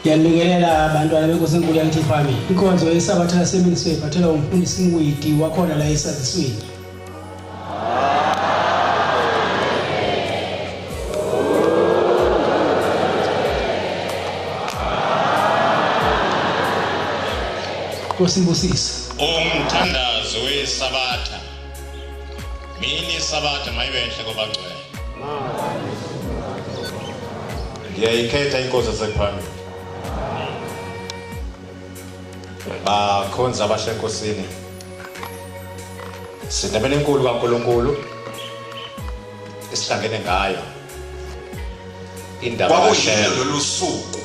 Ngiyanibingelela abantwana benkosi enkulu yakithi family. Inkonzo yeSabatha lasemini soyiphathelwa umfundisi Ngwidi wakhona la esazisweni. Nkosi ibusise. Umthandazo weSabatha. Mini iSabatha mayibe enhle kwabangcwele. Ngiyayikhetha inkosi yasephambili. Bakhonza abahle enkosini. Sindabeni enkulu kaNkulunkulu esihlangene ngayo. Indaba Kwakuyilo lolu suku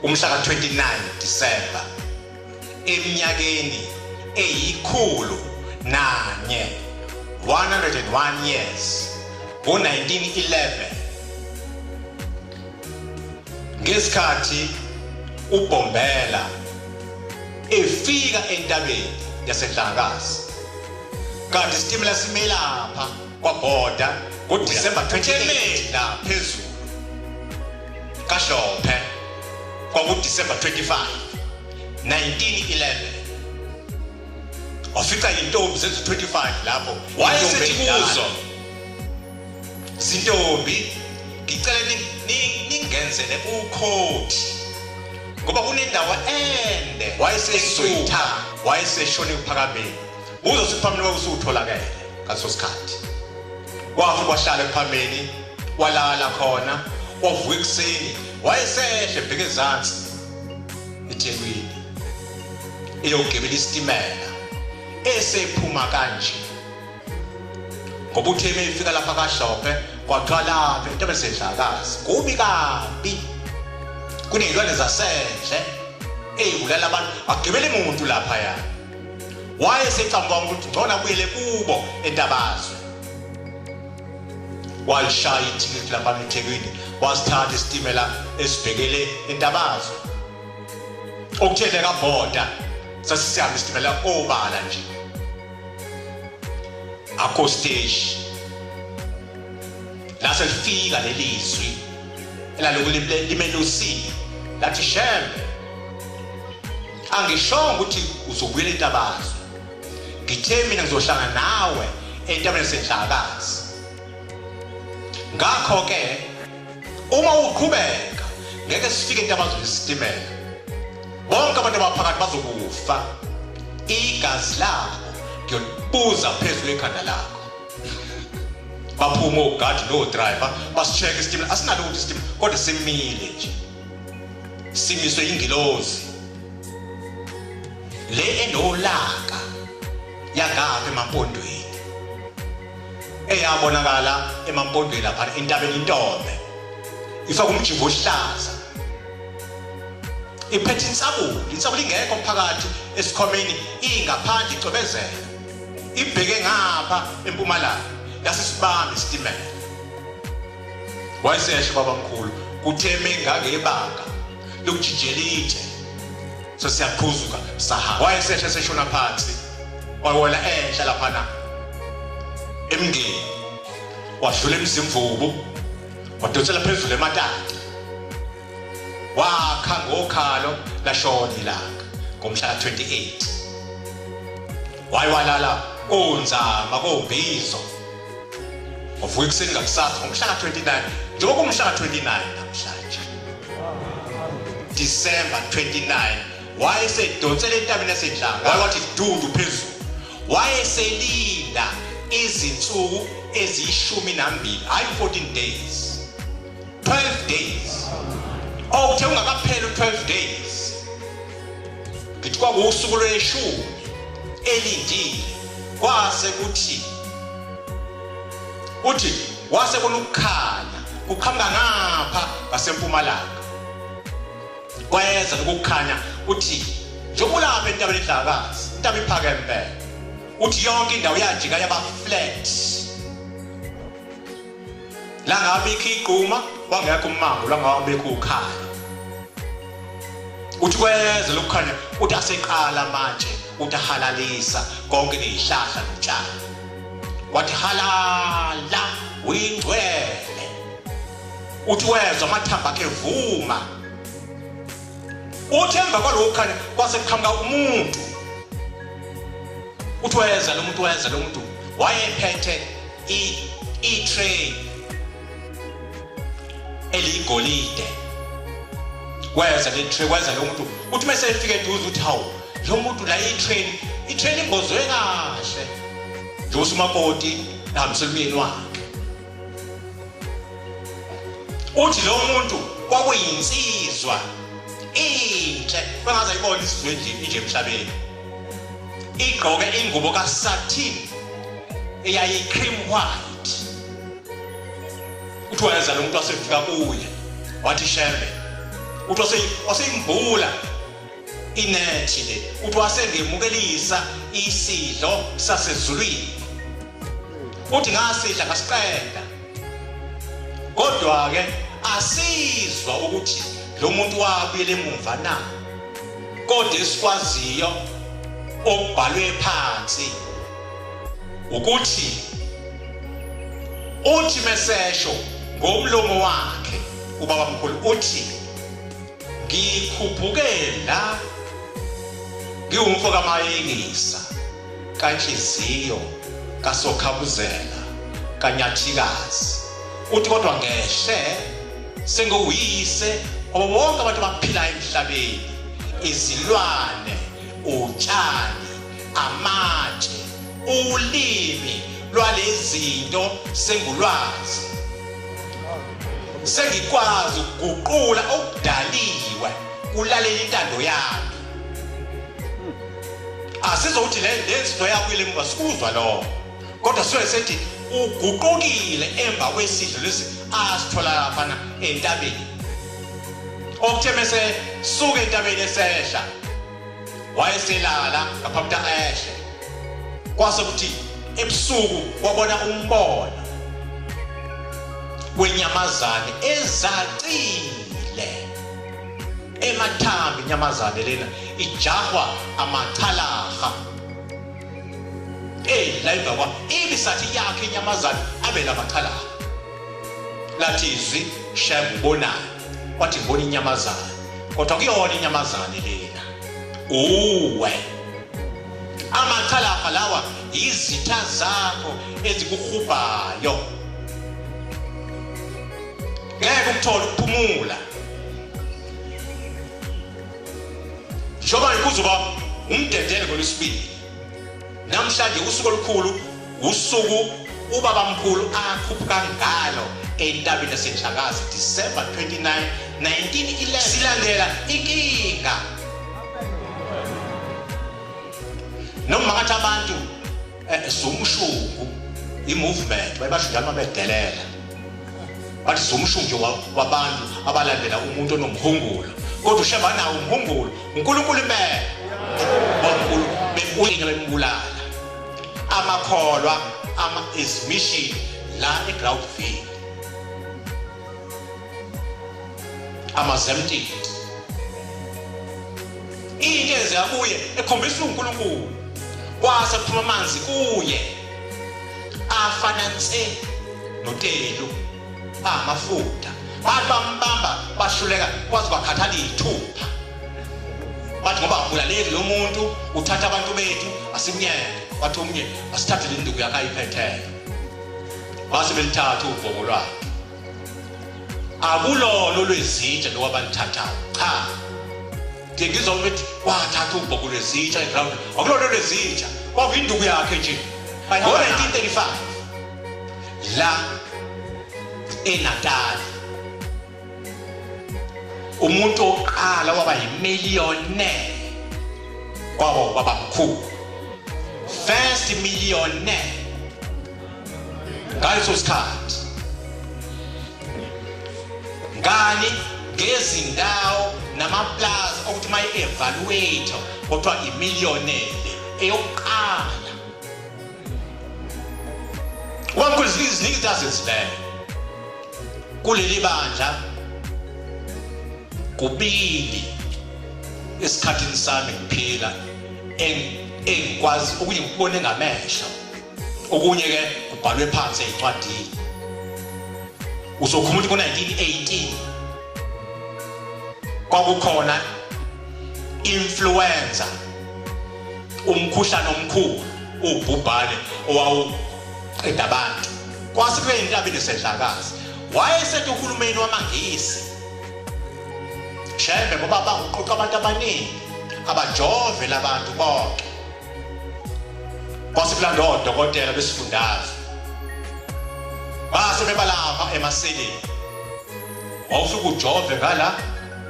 umhla ka-29 December eminyakeni eyikhulu nanye 101 years ngo-1911 ngesikhathi uBhombela efika entabeni yaseNhlangakazi kanti isitimela simelapha kwabhoda ngoDisemba 28 la phezulu kaHlophe kwakuDisemba 25 1911 wafica intombi zenzu 25 lapho wayesethi kuzo zintombi ngicela ningenzele ukhoti ngoba kunendawo ende wayesesuka wayeseshona ekuphakameni uzothi phambili kwakusutholakele ngaleso sikhathi wafika wahlala ekuphameni walala khona wavuka ekuseni wayesehle bheke ezansi eThekwini eyogibela isitimela esephuma kanje ngoba uthe efika lapha kaHlophe kwathiwa lapha into esedlakazi kubi kabi kuney'lwane zasendle ey'bulala abantu akugibeli muntu laphaya wayesecabanga ukuthi ngcono abuyele kubo entabazwe walishaya ithikithi lapha eThekwini wasithatha isitimela esibhekele entabazwe okuthele kabhoda sasisihamba isitimela obala nje akho stage lase lifika lelizwi elaloku limelusile lathi shembe angishongo ukuthi uzobuyela entabazwe ngithe mina ngizohlangana nawe entabeni yasenhlakazi ngakho ke uma uqhubeka ngeke sifike entabazwe lesitimela bonke abantu abaphakathi bazokufa igazi labo ngiyolibuza phezu kwekhanda lakho baphuma ogadi no-driver basi-check isitimela asinalutho isitimela kodwa simile nje simiswe ingilozi le enolaka yangapha emampondweni eyabonakala emampondweni lapha entabeni intombe ifaka umjingo ohlaza iphethe insabuli insabuli ingekho phakathi esikhwameni ingaphandle icwebezela ibheke ngapha empumalanga yasisibamba isitimela wayesesho babamkhulu kuthe mengangebanga lokujijela itshe sesiyaqhuzuka sahamba wayesehla seshona phansi wawela enhla laphana emngeni wadlula emzimvubu wadonsela phezulu ematata wakha ngokhalo lashona ilanga ngomhla ka-28 wayiwalala konzama kombizo wavuka ekuseni ngakusasa ngomhla ka-29 njengoba kumhla ka-29 namhlanje December 29 wayesedonsela entabeni yasenhlanga wathi dudu phezulu wayeselinda izinsuku eziyishumi nambili hayi 14 days 12 days okuthe ungakapheli u-12 days ngithi kwakuwusuku lweshumi elindile kwase kuthi uthi wase bona ukukhanya kuqhamuka ngapha ngasempumalanga kweza lokukhanya uthi njengoba ulapha entabeni edlakazi intaba iphakeme impela uthi yonke indawo yajika yaba flat langabikho igquma wangekho ummango langabikho ukhanya uthi kweze lokukhanya uthi aseqala manje uthi ahalalisa konke nezihlahla notshani wathi halala uyingcwele uthi wezwa amathambo akhe evuma. Uthi emva kwalokho kukhanya kwase kuqhamuka umuntu. Uthi weza lo muntu, weza lo muntu wayephethe i-tray eliyigolide. Weza le tray, weza lo muntu. Uthi mase efika eduze uthi hawu, lo muntu la i-train imbozwe kahle. Njengoba umakoti nahambisela umyeni wakhe. Uthi lo muntu kwakuyinsizwa inhle, bengaze ayibone isizwe nje emhlabeni. Igqoke ingubo kasatin eyayi cream white. Uthi weza lo muntu wasefika kuye wathi Shembe, uthi waseyimbula inethi le, uthi wasengemukelisa isidlo sasezulwini. Uthi ngasidla ngasiqeda, kodwa ke asizwa ukuthi lo muntu wabuyela emuva na. Kodwa esikwaziyo okubhalwe phansi ukuthi uthi mesesho ngomlomo wakhe ubaba mkhulu uthi ngikhuphuke la ngiwumfo kaMayekisa kaNhliziyo kaSokhabuzela kaNyathikazi. Uthi kodwa ngehle senguyise wabo bonke abantu abaphilayo emhlabeni, izilwane, utshani, amatshe, ulimi lwalezinto sengulwazi, sengikwazi ukuguqula okudaliwe kulalela intando yami. Asizokuthi le zinto yakuyile emuva sikuzwa lokho, kodwa siyobe sethi uguqukile emva kwesidlo lesi asithola laphana entabeni. Okuthe mese suka entabeni esehla wayeselala ngaphambi ukuthi ehle, kwase kuthi ebusuku wabona umbono wenyamazane ezacile emathambo. Inyamazane lena ijahwa amachalaha la emva kwa ibisathi yakhe inyamazane abe lamachalaha. Lathi izwi, Shembe ubonani? Wathi ngibona inyamazane, kodwa kuyona inyamazane lena uwe. Amachalaha lawa izitha zakho ezikuhubhayo, ngeke ukuthole ukuphumula. Njengoba kuzoba umdedele ngolwesibili, namhlanje usuku olukhulu, usuku ubaba mkhulu akhuphuka ngalo entabeni yaseNhlakazi, December 29 1911. Silandela inkinga noma ngathi abantu sumshungu i-movement bayibasho njalo mabedelela, bathi sumshungu wabantu abalandela umuntu onomhungulo, kodwa uShembe anawo umhungulo. uNkulunkulu impela wankulu bembulinga bembulala amakholwa ama is mission la eGroundville amazemtini. Into ezeka kuye ekhombisa uNkulunkulu, kwase kuphuma amanzi kuye afana nse notelu amafutha. Bathi bambamba bahluleka, kwaze kwakhathala iy'thupha. Bathi ngoba abulaleki lo muntu, uthatha abantu bethu, asimyeke. Bathi omunye asithathe le nduku yakhe ayiphetheyo, base belithatha ubhoko lwakhe. Akulona olwezitsha lokhu abalithathayo, cha. Ngizwa ukuthi wathatha ubhoko lwezitsha eground, akulona olwezitsha, kwakuyinduku yakhe nje. Ngo-1935 la eNatal umuntu oqala waba yimillionaire kwaba ubaba mkhulu, first millionaire ngaleso sikhathi. Ngani? Ngezindawo namaplaza okuthi maye evaluate kuthiwa imillionaire eyokuqala. Wamkhulu ziningi izinto azenzileyo kuleli bandla. Kubili esikhathini sami ngiphila engikwazi okunye ngikubone ngamehlo, okunye ke kubhalwe phansi ezincwadini. Uzokhuluma ukuthi ngo-1918 kwakukhona Influenza, umkhuhlane omkhulu, ubhubhane owawuqeda abantu. Kwase kube entabeni esedlakazi. Wayesethi uhulumeni wamaNgisi, Shembe ngoba banguqoqa abantu abaningi, abajove labantu bonke. Kwase kulanda odokotela besifundazwe. Base bebalapha emaseleni. Wawufika ujove ngala,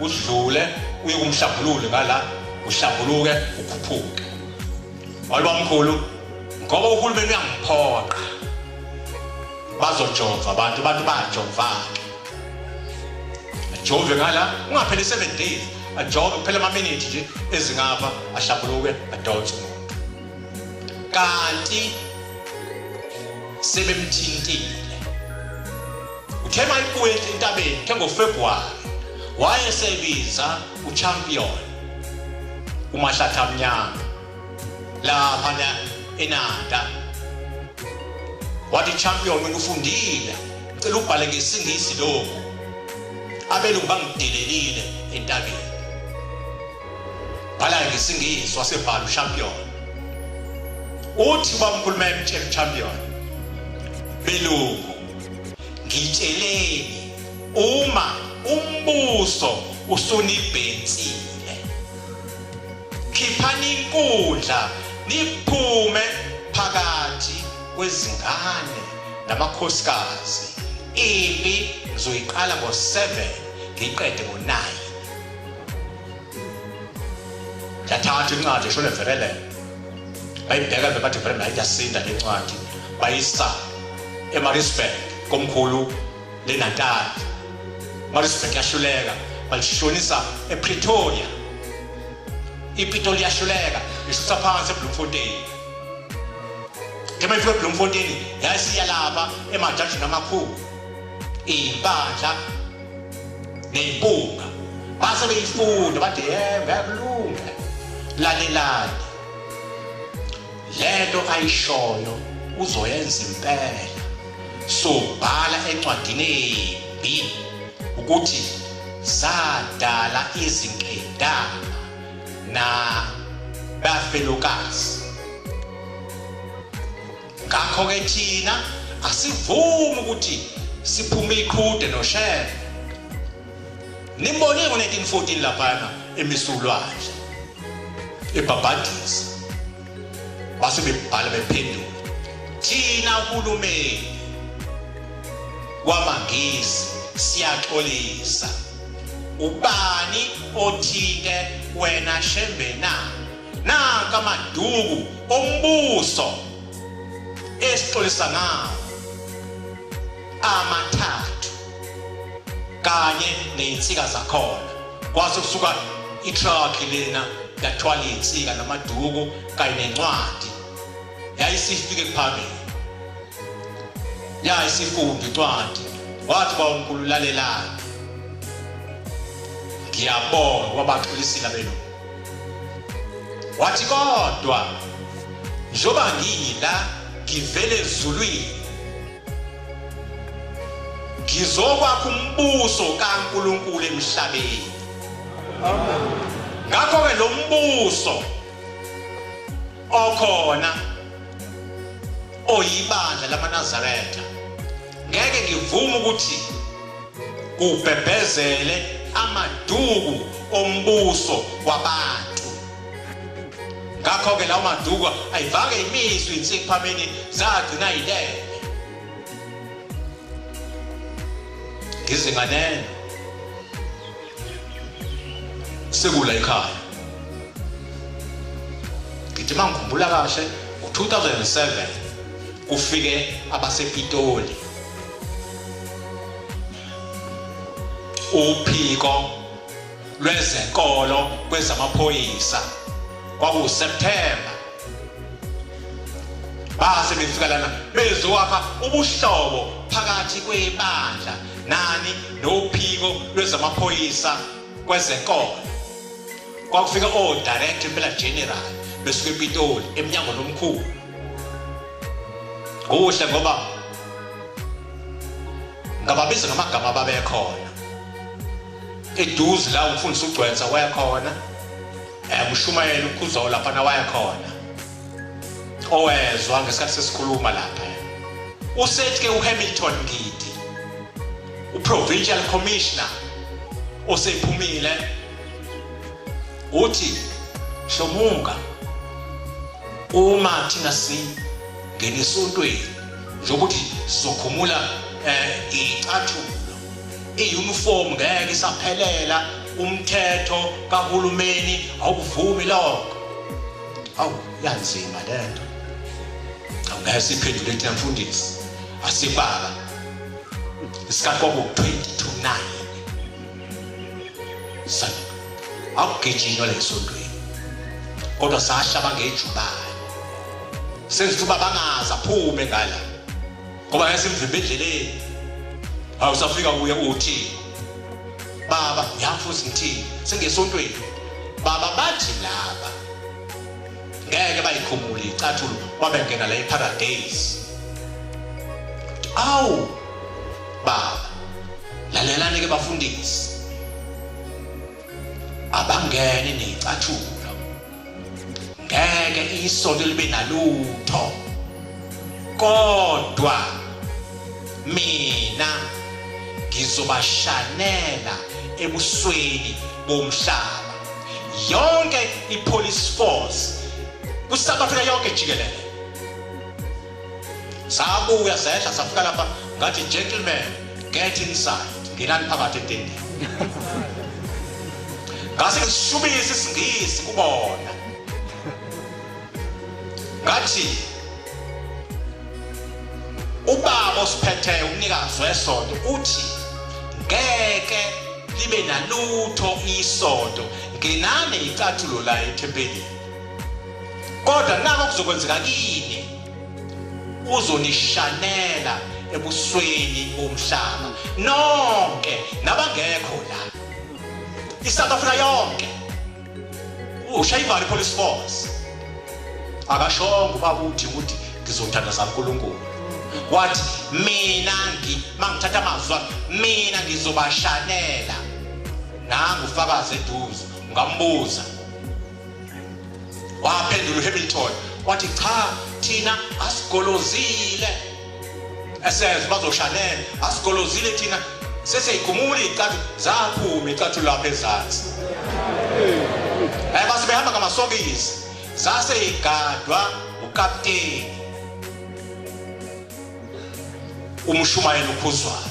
udlule uye kumhlambulule ngala, uhlambuluke ukhuphuke. Walibamkhulu ngoba uhulumeni uyangiphoqa. Bazojova abantu, abantu bajova-ke. Ajove ngala, ungapheli 7 days, ajove kuphela ama-minute nje ezingapha, ahlambuluke, adonse umuntu. Kanti sebemthintile. Uthe mayibuye entabeni, uthe ngoFebruary, wayesebiza uchampion uMahlatha Mnyama lapha eNanda. Wathi champion wena ufundile, ngicela ubhale ngesiNgisi lokhu. Abelungu bangidelelile entabeni. Bhala ngesiNgisi, wasebhala uchampion. Uthi bamkhuluma emtshela champion, belungu ngitsheleni uma umbuso usunibhensile, khiphani inkundla niphume phakathi kwezingane namakhosikazi. Impi ngizoyiqala ngo-7 ngiyiqede ngo-9. Yathatha incwadi eshone Verelen, bayibheka bathi Verelen ayiyasinda le ncwadi, bayisa eMaritzburg komkhulu leNatal. Maritzburg yahluleka, balishonisa ePretoria. iPitoli yahluleka, isusa phansi eBloemfontein. Njengoba ifika eBloemfontein yasiya lapha emajajini amakhulu, iy'mpandla ney'mpunga. Base beyifunda bathi yebo ngiyakulunga, lalelani lento ayishoyo uzoyenza impela. Sobhala encwadini embi ukuthi zadala izinkedama na bafelokazi. Ngakho-ke thina asivumi ukuthi siphume iqhude noShembe. Nimbonile ngo-1914 laphana emisulwandle ebhabhadisa, base bebhala bephendula, thina hulumeni wamaNgisi siyaxolisa, ubani othinte wena Shembe na? Nanka amaduku ombuso esixolisa ngawo amathathu kanye nezinsika zakhona. Kwase kusuka itruck lena yathwala izinsika namaduku kanye nencwadi, yayisifike phambili, yayisifunda incwadi. Wathi bawunkulu lalelani, ngiyabonga wabaxolisile abelungu. Wathi kodwa njengoba ngila ngivele ezulwini, ngizokwakha umbuso kaNkulunkulu emhlabeni. Ngakho-ke lo mbuso okhona oyibandla lamaNazaretha ngeke ngivume ukuthi kubhebhezele amaduku ombuso wabantu. Ngakho-ke lawo maduku ayivake imiswe insikuphameni zagcina yilele. Ngizinganene sekula ekhaya. Ngithi mangikhumbula kahle ngo-2007 kufike abasePitoli, uphiko lwezenkolo kwezamaphoyisa, kwakuSeptember. Base befika lana bezowakha ubuhlobo phakathi kwebandla nani nophiko lwezamaphoyisa kwezenkolo. Kwakufika o-director impela general besuka ePitoli emnyango omkhulu. Kuhle ngoba ngababiza ngamagama ababekhona eduze la umfundisi uGcwensa wayekhona, Umshumayeli uKhuzo lapha na wayekhona owezwa ngesikhathi sesikhuluma lapha. Usethi ke uHamilton Ngidi, uprovincial commissioner osephumile, uthi Hlomuka, uma thina singena esontweni njengokuthi sizokhumula icathulo, iuniform ngeke isaphelela, umthetho kahulumeni awuvumi lokho. Awu, yanzima lento. Awungeke siphendule thina mfundisi, asibaba. Isikhathi kwaku 8:40 akugijinywa lesontweni, kodwa sahlaba ngejubane senza ukuthi ubaba angaze aphume ngala, ngoba yasimvimba endleleni. Awusafika kuye uthi baba yamfuza ngithini sengesontweni baba, bathi laba ngeke bayikhumule icathulo wabengena la eparadise. Awu baba, lalelani ke bafundisi, abangene necathulo, ngeke isonto libe nalutho, kodwa mina ngizobashanela ebusweni bomhlaba. Yonke ipolice force kuSouth Africa yonke jikelele sabuya sehla safika lapha, ngathi gentlemen, get inside, ngenani phakathi etendeni. Ngase ngisishubisa isiNgisi kubona, ngathi ubaba osiphetheyo umnikazi wesonto uthi ngeke libe nalutho isonto, ngenani icathulo la ethempelini, kodwa nako kuzokwenzeka kini, uzonishanela ebusweni bomhlaba nonke nabangekho la, iSouth Africa yonke. Ushayivale police force. Akashongo ubaba uthi ukuthi ngizothandaza uNkulunkulu, wathi mina mangithatha amazwi mina ngizobashanela. Nangu ufakazi eduze, ungambuza. Waphendula uHamilton wathi cha, thina asigolozile, esezwe bazoshanela, asigolozile thina, seseyigumula icathu, zaphuma icathu lapha ezansi. Base behamba ngamasokisi, zase igadwa ukapteni umshumayeli uKhuzwayo,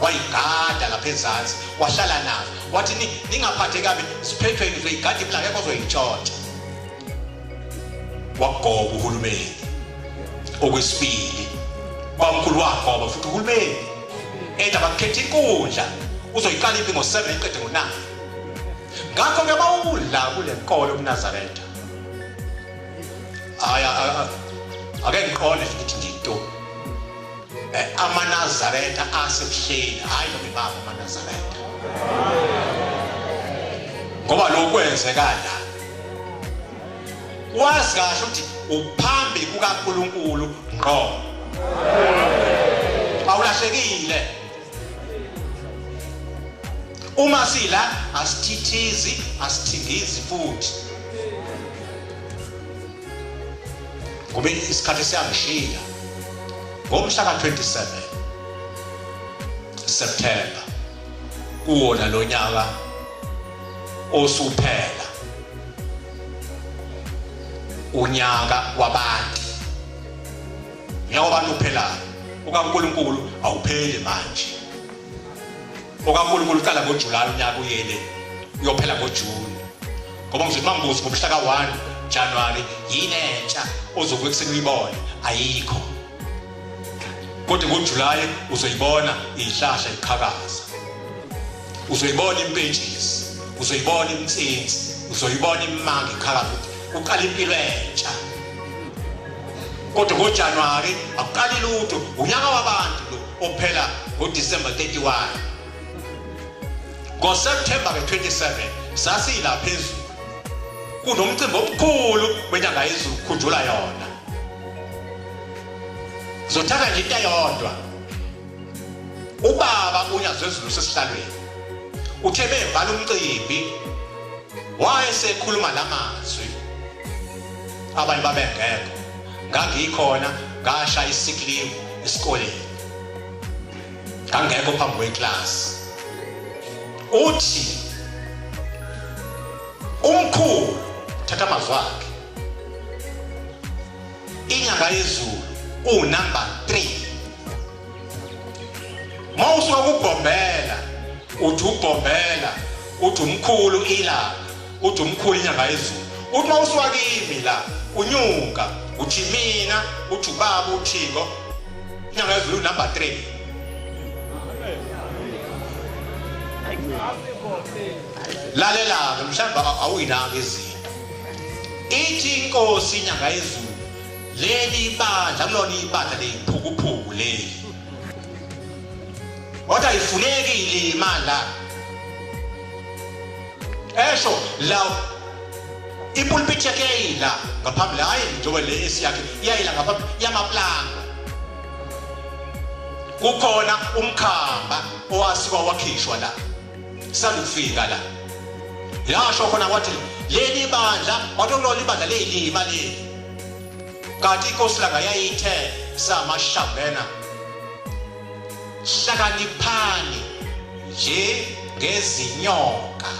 wayigada lapha ezansi, wahlala nazo, wathi ningaphatheki kabi, siphethwe ngizoyigada imali, akekho ozoyintshontsha. Wagoba uhulumeni. Okwesibili bamkhulu wagoba futhi uhulumeni, ethi abakhetha inkundla, uzoyiqala impi ngo-7 iqede ngo-9. Ngakho-ke bawula kule nkolo yobuNazaretha. Hhayi, ake ngiqonde ukuthi ngiyinto. AmaNazaretha asebuhleni, hhayi noma ibaba amaNazaretha, ngoba lokhu kwenzeka la. Wazi kahle ukuthi uphambi kukaNkulunkulu ngqo, awulahlekile. Uma sila asithithizi, asithingizi futhi, ngoba isikhathi siyangishiya. Ngomhla ka-27 September kuwona lo nyaka osuphela, unyaka wabantu, unyaka wabantu uphelayo, ukaNkulunkulu awupheli manje. OkaNkulunkulu uqala ngoJuly unyaka uyele uyophela ngoJune, ngoba ngizothi mangibuza ngomhla ka-1 January yini entsha ozovuka ekuseni uyibone, ayikho. Kodwa ngoJuly uzoyibona izihlahla iqhakaza, uzoyibona impentshisi, uzoyibona imtsinsi, uzoyibona imanga iqhakaza, ukuthi uqala impilo entsha. Kodwa ngoJanuary akuqali lutho, unyaka wabantu lo ophela ngoDecember 31. NgoSeptember ke 27 sasila phezulu, kunomcimbi omkhulu wenyanga yezulu, kukhunjula yona. Ngizothatha nje into eyodwa. Ubaba uNyazi Lwezulu sesihlalweni uthe bevala umcimbi Wayesekhuluma lamazwi, abanye babengekho, ngangikhona, ngashaya i-sick leave esikoleni, ngangekho phambi kweklasi. Uthi umkhulu, thatha amazwi akhe, inyanga yezulu unumber 3. Mawusuka kubhombela, uthi ubhombela, uthi umkhulu ilanga, uthi umkhulu inyanga yezulu. Uthi mawusuka kimi la unyuka, uthi mina, uthi ubaba uThingo, inyanga yezulu number 3. Lalela-ke, mhlawumbe awuyinaki izinto. Ithi inkosi inyanga yezulu, leli ibandla kulona ibandla leyiphukuphuku leli, kodwa ayifuneki ilima la. Esho la ipulpit yakhe yayila ngaphambili, hayi njengoba le esiyakhe iyayila ngaphambili yamaplanga. Kukhona umkhamba owasuka wakhishwa la, salufika la, yasho khona wathi leli bandla, wathi kulona ibandla leyilima leli. Kanti inkosi langa yayithe samashambena, hlakaniphani nje ngezinyoka,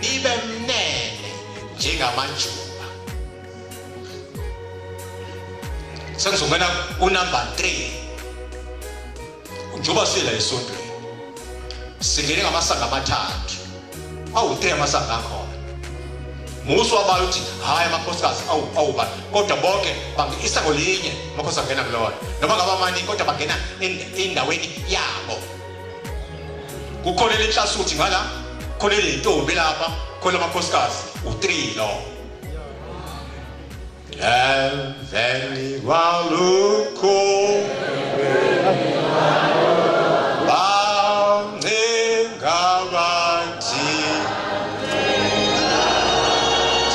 nibe mnene njengamajuba. Sengizongena kunumber 3. Njengoba sila esontweni singene ngamasango amathathu, awu-3 amasango akhona. Musu wabayo uthi hhayi amakhosikazi awuba, kodwa bonke isango linye amakhosi angena kulona, noma ngabe amaningi kodwa bangena endaweni yabo. Kukhona elenhlasuthi ngala, khona eleyintombi lapha, khona amakhosikazi u-3 lo. Emveni kwalokho bancenga bathi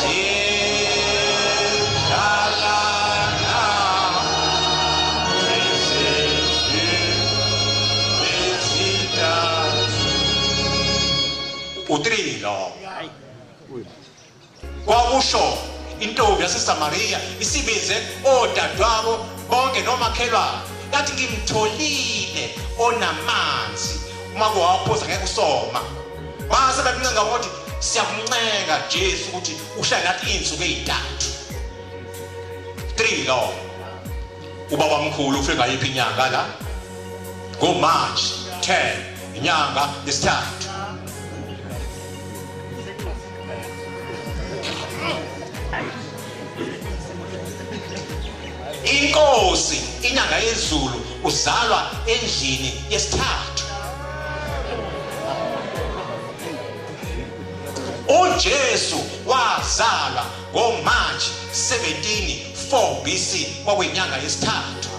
thidlalana ezintathu. U-3 lo. Kwakusho intombi yaseSamaria isibize odadewabo bonke nomakhelwane, yathi ngimtholile onamanzi, uma kuwaphuza ngeke usoma. Base bemncenga ukuthi siyakuncenga Jesu ukuthi uhlale nathi iy'nsuku ey'ntathu. 3 lo. Ubaba mkhulu ufike ngayiphi inyanga la? Ngo-March 10, inyanga yesithathu. Inkosi inyanga yezulu uzalwa endlini yesithathu. uJesu wazalwa ngoMarch 17 4 BC, kwakuyinyanga yesithathu.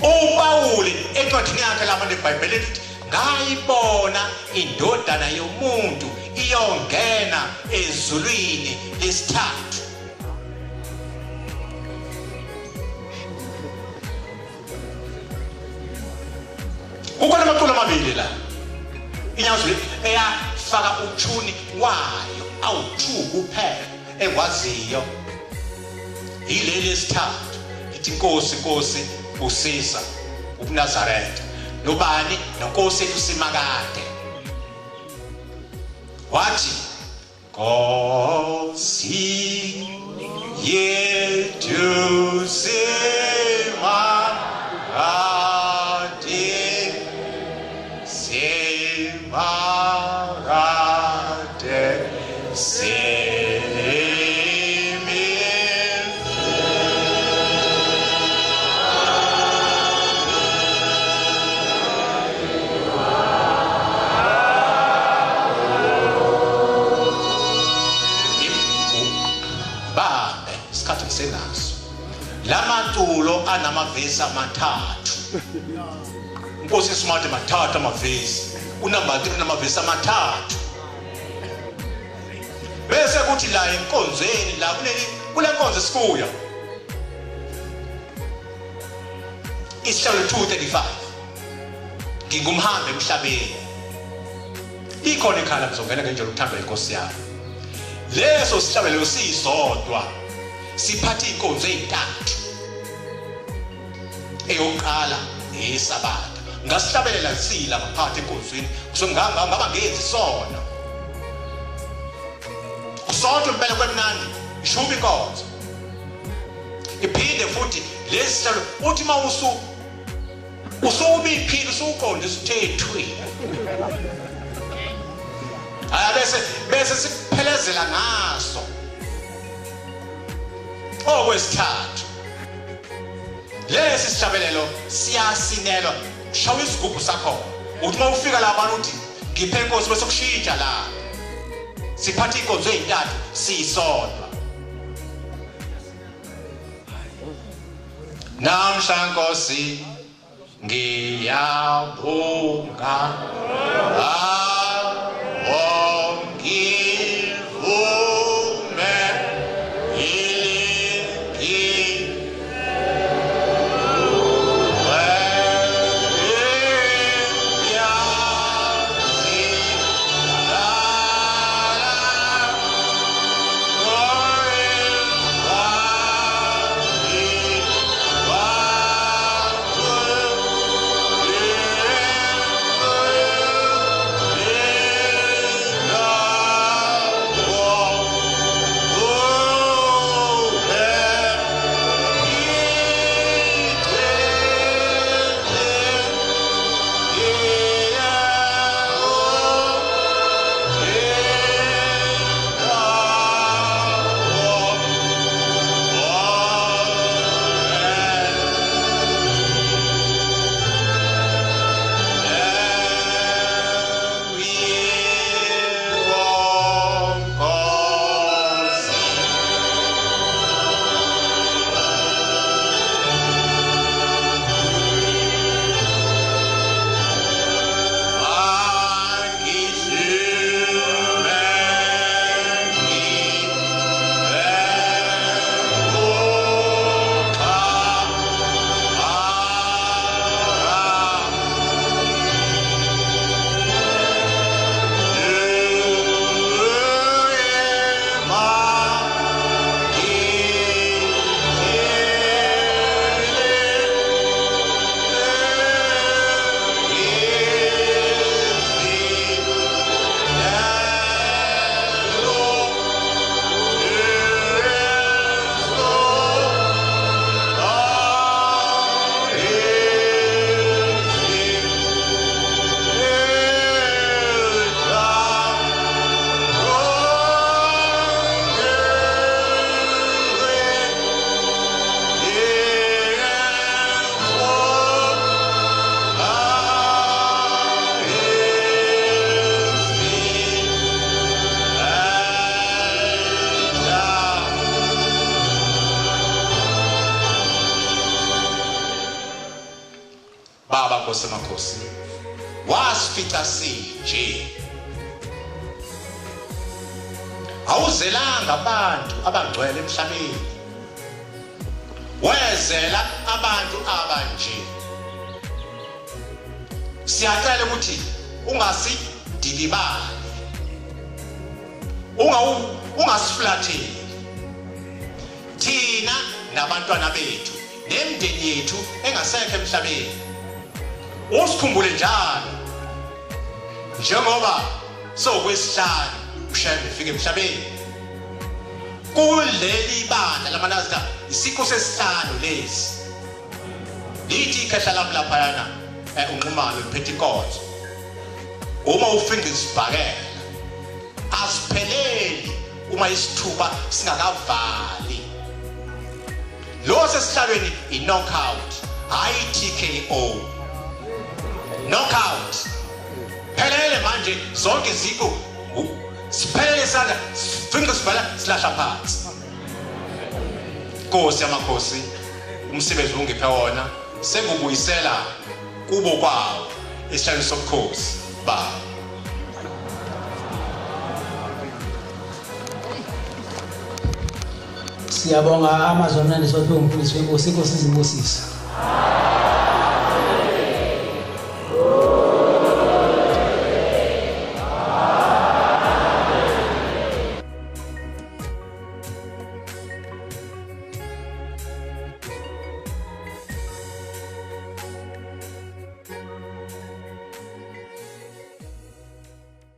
uPawuli encwadini yakhe lapha eBhayibhelini uthi ngayibona indodana yomuntu iyongena ezulwini lesithathu. Kukhona amaculo amabili la inyanga eyafaka uthuni wayo awu-2 kuphela engwaziyo, yileli esithathu ithi Nkosi Nkosi busisa ubuNazaretha nobani noNkosi ethu simakade. Wathi Nkosi yethu simakade, simakade simi. Bambe isikhathi ngisenaso. Lamaculo anamavesi amathathu. Inkosi Smart mathathu amavesi. Unumber 3 namavesi amathathu. Bese kuthi la enkonzweni la kuleli kule nkonzo esikuyo isihlalo 235. Ngingumhambi emhlabeni. Ikhona ikhala ngizongena ngendlela ukuthandwa inkosi yami. Leso sihlabelelo sisodwa siphatha inkonzo ezintathu. Eyokuqala eyesabatha. Ngasihlabelela sila ngaphathi enkonzweni, ngaba ngenzi sona. Usonto impela kwemnandi, ishuba inkonzo. Iphinde futhi lesi sihlalo uthi mawusu usubiphile usuqonde usithethwe. Haya bese sikuphelezela ngaso. Okwesithathu lesi sihlabelelo siyasinelwa, shawa isigubhu sakho. Uthi uma ufika lapha uthi ngiphe inkosi bese kushintsha la. Siphatha inkonzo ezintathu sisodwa. Namhla Nkosi ngiyabonga, ngivume Nkosi wasifica sinje. Awuzelanga abantu abangcwele emhlabeni, wezela abantu abanje. Siyacela ukuthi ungasidilibali, ungasiflatheli thina nabantwana bethu nemindeni yethu engasekho emhlabeni. Usikhumbule njalo njengoba sokwesihlanu uShembe efika emhlabeni. Kuleli bandla lamaNazareth isikho sesihlanu lesi. Lithi ikhehla lami laphayana unqumalo liphethe inkonzo. Uma ufinqa isibhakela asipheleli uma isithuba singakavali. Lo sesihlalweni i-knockout, hayi TKO. Knockout. Phelele manje zonke izikho siphelele isandla sifinqa sibhala silahla phansi. Nkosi yamakhosi, umsebenzi ungiphe wona sengubuyisela kubo kwawo esihlalweni sobukhosi ba. Siyabonga amazwi amnandi sophiwe umfundisi wenkosi. Inkosi izibusise.